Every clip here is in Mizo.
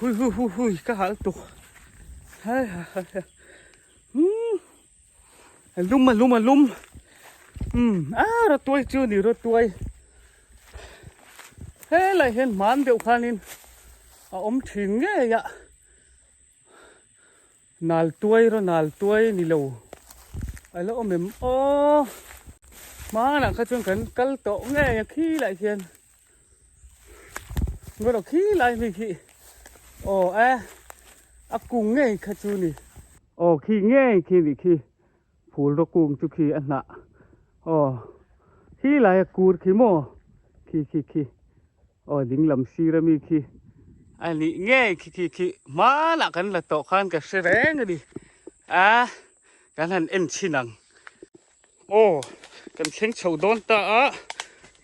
Hui hui hui hui ka hal tuk. Hai hai hai. Hmm. A lum a lum a lum. Hmm. A rawtuai chu ni rawtuai. Helai hian hman deuh khanin a awm thin ngei a. Nal tuai rawh nal tuai ni lo a la awm em aw hmanah kha chuan kan kal tawh ngei a khi lai hian erawh khi lai mi khi aw e a kung ngei kha chu ni aw khi ngei khi nih khi phul rawh kung chu khi a hnah aw khi lai a kur khi maw khi khi khi. Aw ding lam sir ami khi a nih ngei khi khi khi hmanah kan la tawh khan ka hre reng a ni a kan han en chhin ang aw kan thleng chho dawn ta a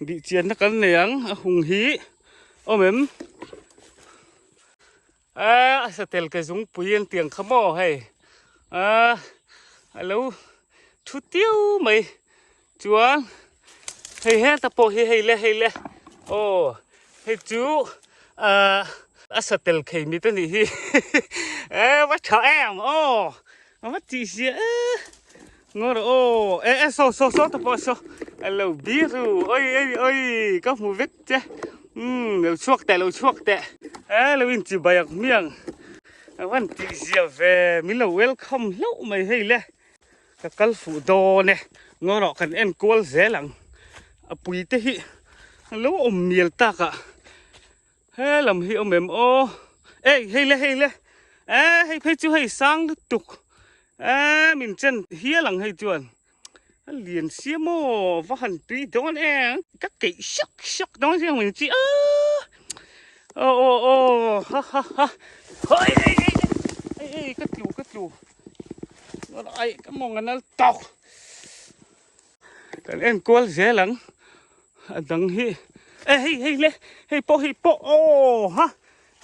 bih chianna kan nei ang a hung hi awm em a a satel ke zungpui an tiang kha maw hei a a lo thu tiu mai. Chuan hei heta pawh hi hei le hei le aw hei chu ah a satel khei mit a nih hi e va tha em aw a va tih zia e ngaw rawh aw e e saw saw saw te pawh saw a lo bir u oi oi oi ka hmu vek che umm lo chhuak teh lo chhuak teh e lo inchi bai ang hmiang a van tih zia ve min lo welcome hlauh mai hei le. Ka kal fuh dawn e, ngaw rawh kan en kual zel ang. A pui te hi a lo awm mial tak a, he lam hi awm em aw. Ei hei le hei le, e hei phei chu hei sang lutuk e min chen hial ang hei chuan a lian sia maw va han tui dawn em ka keih sak sak dawn sia min chi a aw aw aw ha ha ha ei ei ei ei ka tlu ka tlu. Ai ka mawng a nal tawk. Kan en kual zel ang. A dang hi e hei hei le hei pawh hei pawh aw ha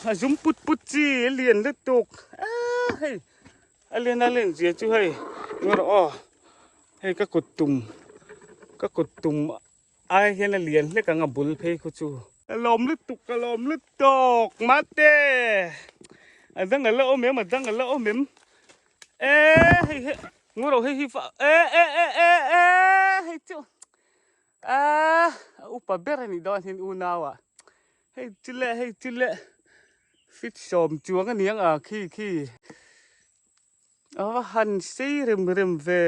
a zum put put chi a lian lutuk a hei a lian a len zia chu hei ngaw rawh aw hei ka kut tum ka kut tum ai hian a lian hlek ang a bul phei khu chu. Ka lawm lutuk ka lawm lutuk mate a dang a la awm em a dang a la awm em e hei hei ngaw rawh hei hi fa e e e e e hei chu a a upa ber a nih dawn hian unau ah hei chu leh hei chu leh fit sawm chuang a niang a khi khi a va han sei rem rem ve.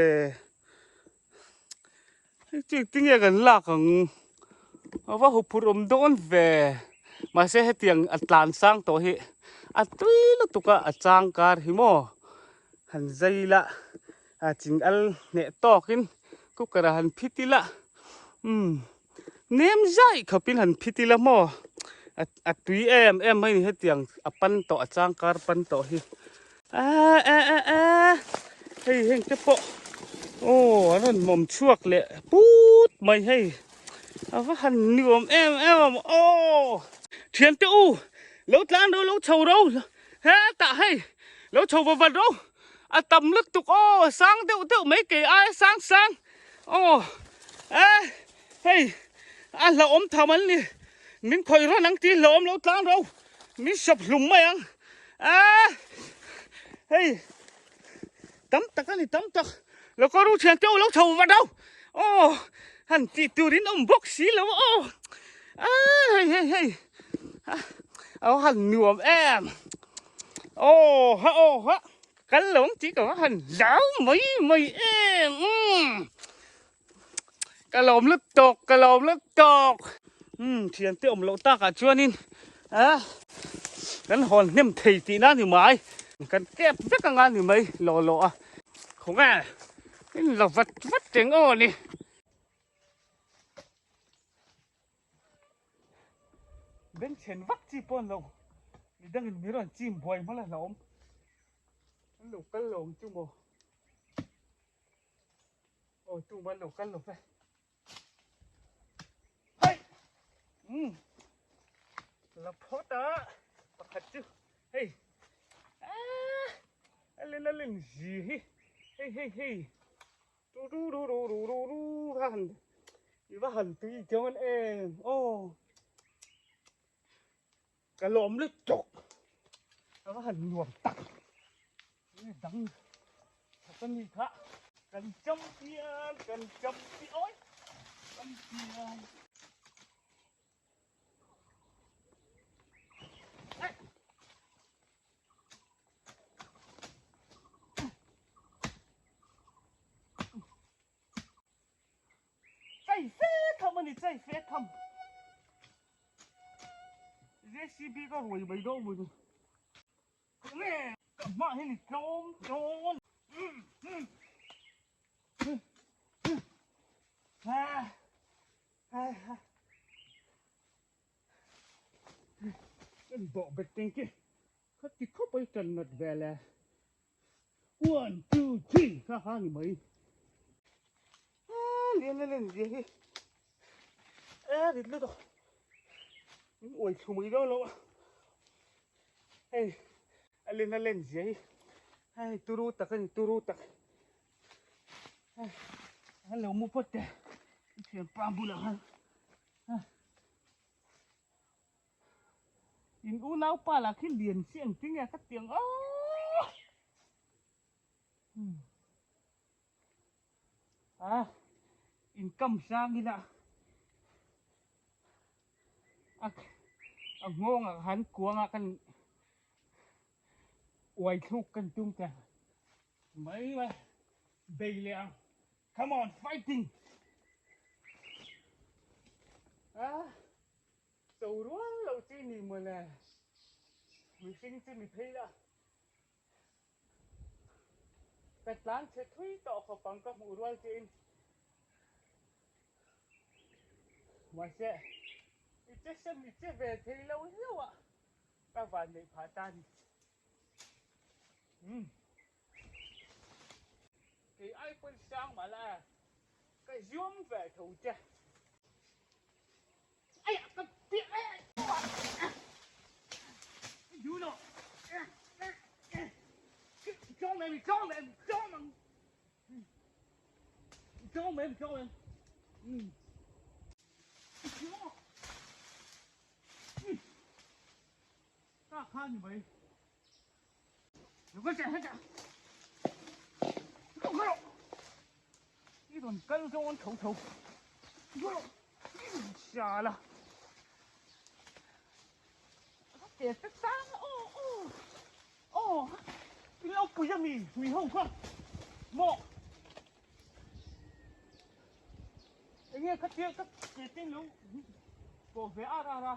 Hei chu engtin nge kan lak ang a va huphurh awm dawn ve mahse hetiang a tlan sang tawh hi a tui lutuk a a chang kar hi maw han zai la a ching al hneh tawkin cooker ah han phit ila umm nem zai khawpin han phit ila maw a tui em em mai a ni hetiang a pan tawh a chang kar pan tawh hi. A a a a hei heng te pawh aw an rawn mawm chhuak leh put mai hei a va han nuam em em aw thian te u lo tlan ro lo chho ro hetah hei lo chho va vat ro a tam lutuk aw sang deuh deuh mai kei ai sang sang aw e hei a hlauhawm tham an ni min khawih rawn ang tih hlauhawm lo tlan ro min sawp hlum mai ang. A hei tam tak a ni tam tak lo kawr u thian te u lo chho vat ho aw han tih tur in awm bawk si lo aw a hei hei hei a han nuam em aw ha aw ha kal lo ang tih ka va han zau mai mai em umm ka lawm lutuk ka lawm lutuk umm thian te awm loh takah chuanin a kan hawn hnem thei tihna a ni mai kan kep vek anga ni mai lawh lawh a khawnge in la vat vat reng aw ni. Bengchhen vak chi pawh an lo midangin mi rawn chim buai hma la hlauhawm an lo kal lo ang chu maw. Aw tu man lo kal lo ve. Hei! Um. La phawt a pakhat chu hei. Ah! Alin alin zi hi. Hei hei hei. Tu ru ru ru ru ru ru va han i va han tui chuan em. Aw. Ka lawm lutuk. A va han nuam tak. Nge dang that a ni kha. Kan champion, kan champion, oi! Champion. Chai fe tham a ni, chai fe tham. JCB ka ruai mai dawn mawni. Nge ka hmah hi ni tlawm dawn. Kan bawh bet teng khi khati khawp a i tan nat vel e. One, two, three kha kha ni mai. Lian lian lian zia hi. E rit lutuk. Min uai thlu mai dawn lo a. Hei a len a len zia hi. Hei turu tak a ni turu tak. Hei an lo mu phawt teh. I thianpa bulah khan. In unau pa lah khi lian chi ang tinge ka ti ang aw. A in kam sang ila a a nghawng ah khan kuang ah kan uai thluk kan tum ta mai mai bei leh ang. Come on fighting. A cho rual lo chi ni mawle mihring chu ni phei la. Ka tlan chhe thui tawh khawp ang ka hmuh rual chiin mahse i che sem i che ve thei lo hlauh a ka van neih phah ta ni. Umm kei ai pawn sang mah la ka zuam ve tho che. I rawn kal dawn tho tho Sha la Ke te sang aw aw aw I lo pui a mi hui ho kha maw Enge khatia ka ke te lo pawh ve ar ar a.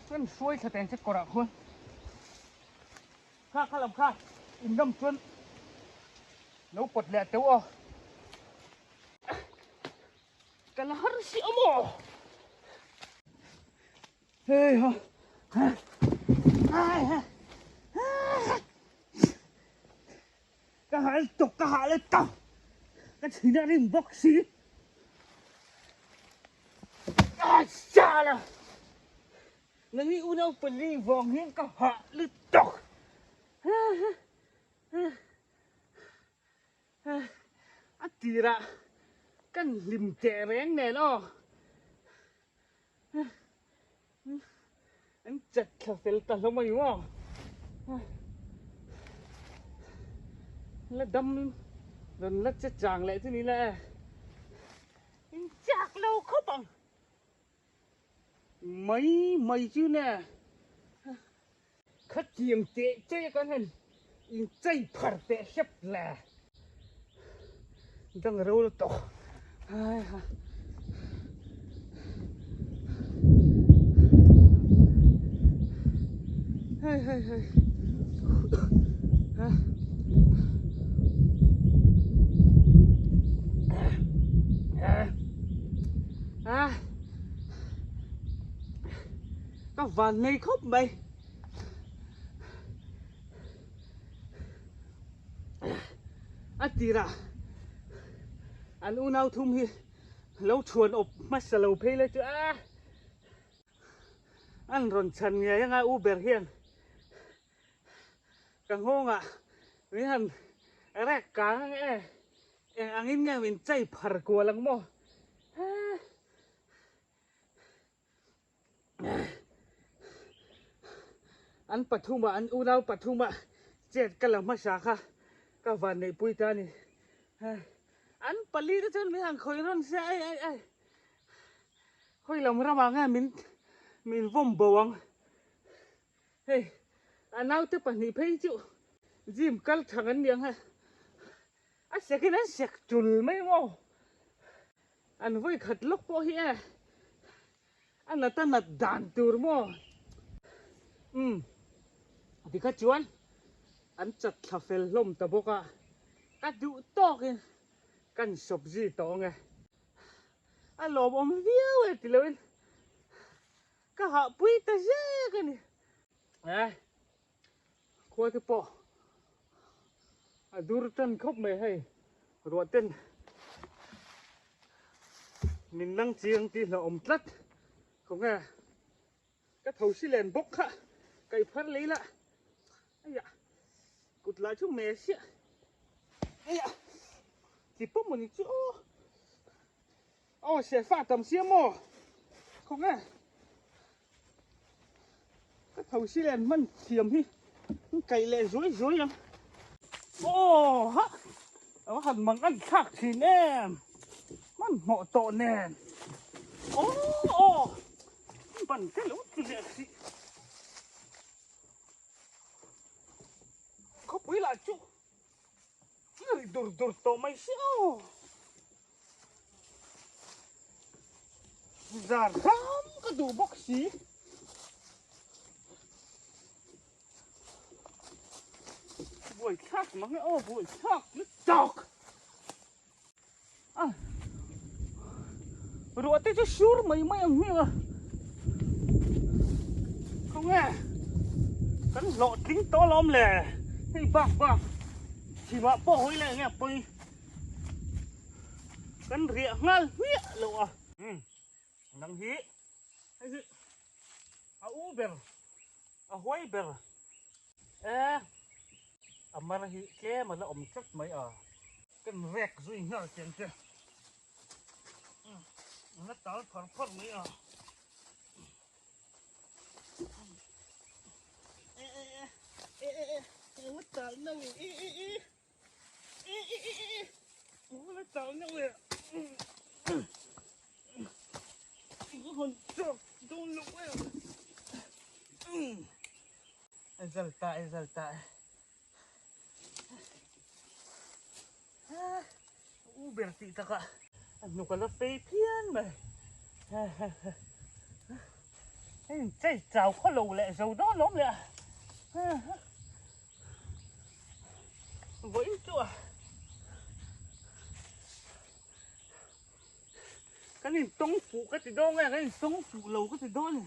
Chuan hruai thla teng che kawrah khuan kha kha lam kha in lam chuan lo pawt leh teuh aw. Ka la har si awm aw. Hei ha. Ka hal tuk ka hal tuk ka thin a rim bawk si. Sala! Nangni unau pali vang hian ka hah lutuk. A tirah kan hlim teh reng nen aw. An chat thla fel ta hlawm a ni maw? La dam rawn la che chang leh chu ni la e. In chak lo khawp ang. Mai mai chu nge khatiang teh chei kan han in chei phar teh hrep le. Dang ro la tawh. Ai ha. Hai hai hai. Ha. À. Ka van nei khawp mai. A tirah an unau thum hi lo chhuan awp hmasa lo phei la chu a an rawn chhan ngei anga u ber hian ka nghawngah min han rek kang ang e eng angin nge min chei phar kual ang maw. An pathuma an unau pathuma chet ka la hmasa kha ka van neihpui ta a ni. An pali te chuan min han khawih rawn sia ai ai ai. Khawi lam ramah nge min min vawm bo ang. Hei a naute pahnih phei chu gym kal thang an ni ang he. A sekin an sek tul mai maw. An vawi khat lawk pawh hi e. A nat a nat dan tur maw? Umm tikha chuan an chat thla fel hlawm ta bawk a, ka duh tawkin kan sawp zui tawh ang e. A lawmawm viau e ti loin ka hahpui ta zek a ni. Eh khua te pawh a dur tan khawp mai hei ruah ten min nang chiang tih hlauhawm tlat khawnge ka tho si len bawk kha kaih phar lei la aiah kut lah chu me siah aiah ti pawh mawni chu aw aw sehfa tam sia maw khawnge. Ka tho si len hman thiam hi an kaih leh zuai zuai ang. Aw ha a va han mang an thlak thin em hmanhmawh tawh nen aw aw ban te lo ti leh si khawpui lah chu a ri dur dur tawh mai si aw. Zar hram ka duh bawk si. Buai thlak mang e aw buai thlak lutuk. A ruah te chu sur mai mai ang hmiang a. Khawnge kan hlawhtling tawh alawm le hei bak bak chhimah pawh hawi leh nge pawi. Kan riah nghal hmiah lo a. Umm nang hi hei hi a u ber a huai ber e a mar hi tlem a la awm tlat mai a. Kan rek zui nghal chiang che umm la tal phar phar mai a. E e e e e e la tal na e e e. Zal ta e zal ta e. U ber tih takah a hnuk a la fei phian mai. Hei chei chau khaw lo leh zo dawn lawm leh a. Vawiin chu a kan in tawng fuh ka ti dawn nge kan in tawng fuh lo ka ti dawn a ni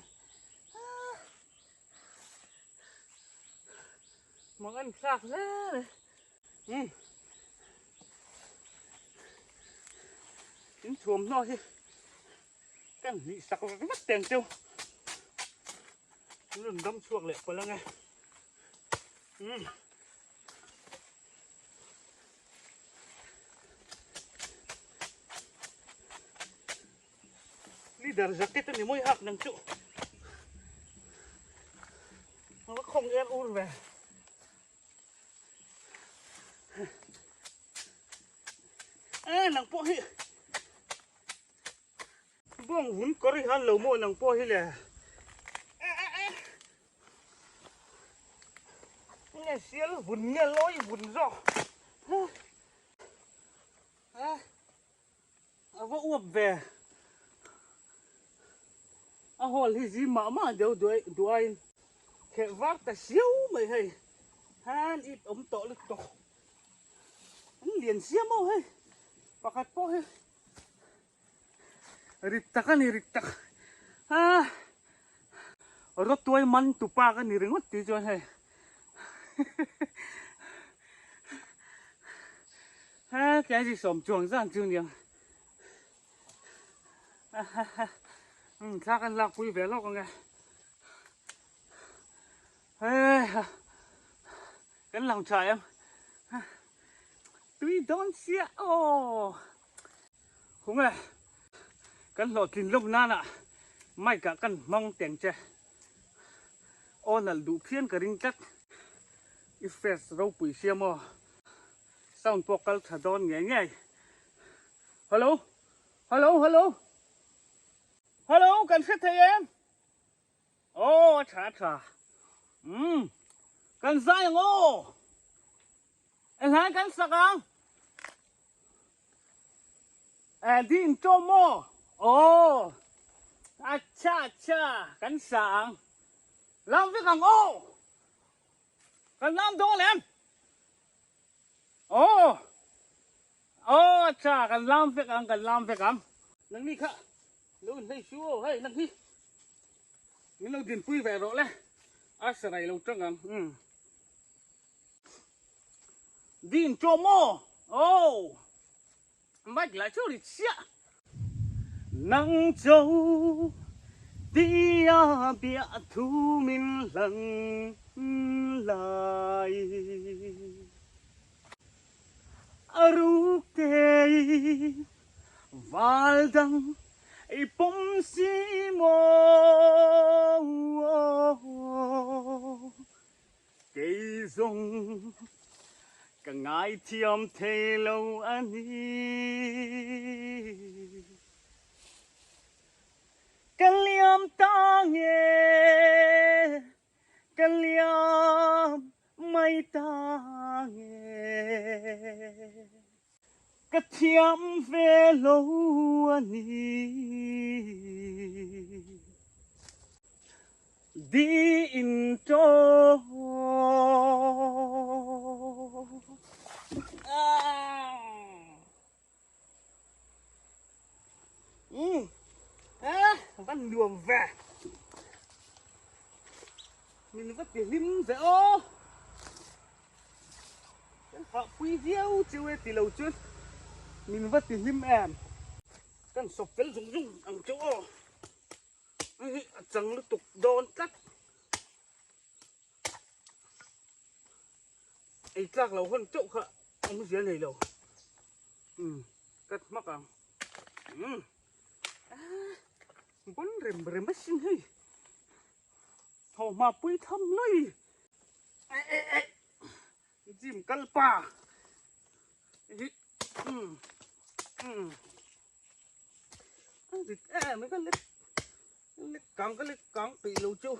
mak an thlak hle mai umm in thuamhnaw hi kan hnih sak vat teng cheu an rawn dam chhuak leh palh ang e. Umm. Leader jacket ani mawi hak nang chu. Ka khawng er ur ve. E nang pawh hi. Bawng vun kawr hi han lo maw nang pawh hi le. Nge sial vun nge lawi vun zawk. A va uap ve. A hall hi zi mah mah deuh duaiin kheh var ta siau mai hei. Han it awm tawh lutuk. An lian sia maw hei. Pakhat pawh hi Rit tak a ni rit tak a rawtuai man tu pa ka ni ringawt tih chuan hei he tlai zi sawm chuang zan chu niang thla kan lak pui ve lawk ang e he kan lang tha em tui dawn sia aw. Hung e, kan hlawhtlin lawk nana mic ah kan hmang teng che. Aw nalh duh phian ka ring tlat. I fresh ropui sia maw. Sound pawh kal tha dawn ngei ngei. Hello hello hello hello kan hre thei em? Aw a tha a tha. Umm kan zai ang aw. Enghlai kan sak ang? Eh di in ṭawm maw? Aw acha acha kan sa ang. Lam vek ang aw. Kan lam dawn em? Aw aw acha kan lam vek ang kan lam vek ang. Nangni kha lo inhlei su aw hei nang hi min lo dinpui ve rawh le a sarai lo ṭang ang umm. Din cho maw? Oh! Mic lai chu ri chiah. Nang cho tia bia thu min hlang lai. A ruk te val dang i pawm si maw? Kei zawng ka ngaithiam thei lo a ni. Ka liam ta nge, ka liam mai ta nge. Ka thiam ve lo a ni. Di in ṭaw. Van nuam ve. Min va ti hlim ve aw. Kan hah pui viau chiu e ti lo chuan min va ti hlim em. Kan sawp fel zung zung ang chu aw. Hei hi a chang lutuk dawn tlat. Ei tlak lo hawn teuh kha awmzia nei lo. Umm cut hmak ang. Umm bon rem rem a sin hei. Thaw hma pui tham lui. Ei ei ei gym kal pa. Hi umm umm a rit em ka lek lek kang ka lek kang peih lo cheu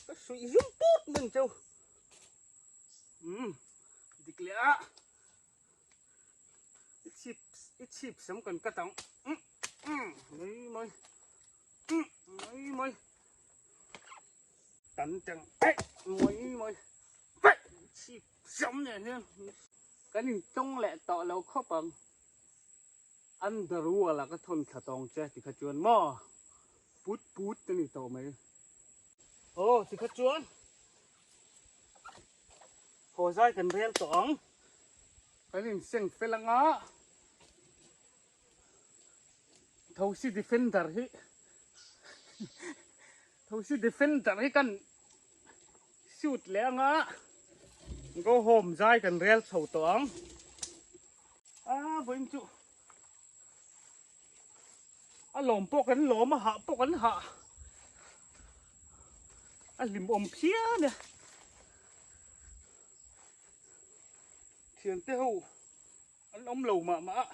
ka suih zum put mai cheu umm dik leh a i chhip i chhip sam kan cut ang umm umm mai mai umm mai mai tan teng eih mai mai eih chhip sam nen hian kan intawng leh tawh lo khawp ang. Underworld ah ka thawn thla tawng che tikha chuan maw put put a ni tawh mai. Aw tikha chuan haw zai kan rel tawh ang. Kan inseng fel anga Thosi defender hi Thosi defender hi kan shoot leh anga go home zai kan rel chho tawh ang. A vawiin chu a lawm pawh kan lawm a hah pawh kan hah a hlimawm phian e thiante ho an awm lo mah mah a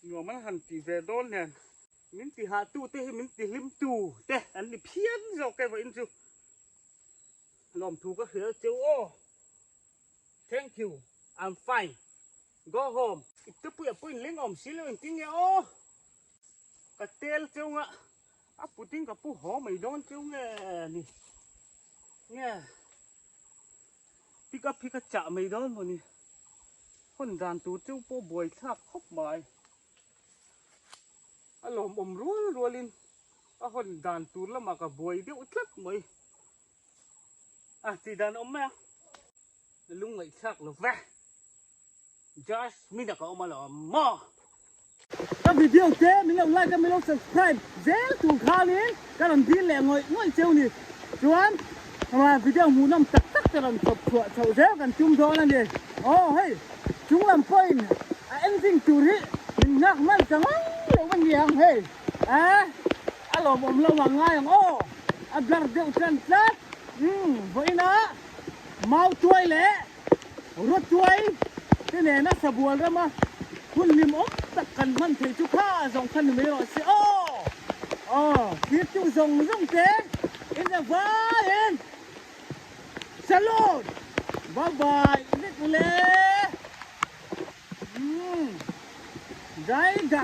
nuam an han ti ve dawn nen min ti hah tu te hi min ti hlim tu te an ni phian zawk e vawiin chu lawmthu ka hria cheu aw. Thank you, I'm fine. Go home. Ipte pui a puin ling awm si lo engtin nge aw. Ka tel cheu nga a putin ka pu haw mai dawn cheu nge ni. Nge pick up hi ka chah mai dawn maw ni. Hawn dan tur cheu pawh buai thlak khawp mai. A lawmawm rual rualin a hawn dan tur lamah ka buai deuh tlat mai. A tih dan awm mai a, lung ngaihthlak lo ve. Jasmine a ka awm alawm maw? Ka video te min lo like a min lo subscribe zel tur khanin ka rawn dil leh ngawih ngawih cheu ni. Chuan video hmuhnawm tak tak te rawn chawp chhuah chhoh zel kan tum dawn a ni. Aw hei chung lam pawhin a ending tur hi min nghak hman ta ngang loh a niang hei. A lawmawm lo ang ngai ang aw. A blur deuh tan tlat. Umm vawiina Mautuai leh Rawtuai te nena Sabual rama hun hlimawm tak kan hman theih chu kha zawng kha ni mai rawh se aw. Aw thirtu zawng zawng te in la vaiin Salute! Bye bye vek ule. Umm Jaiga.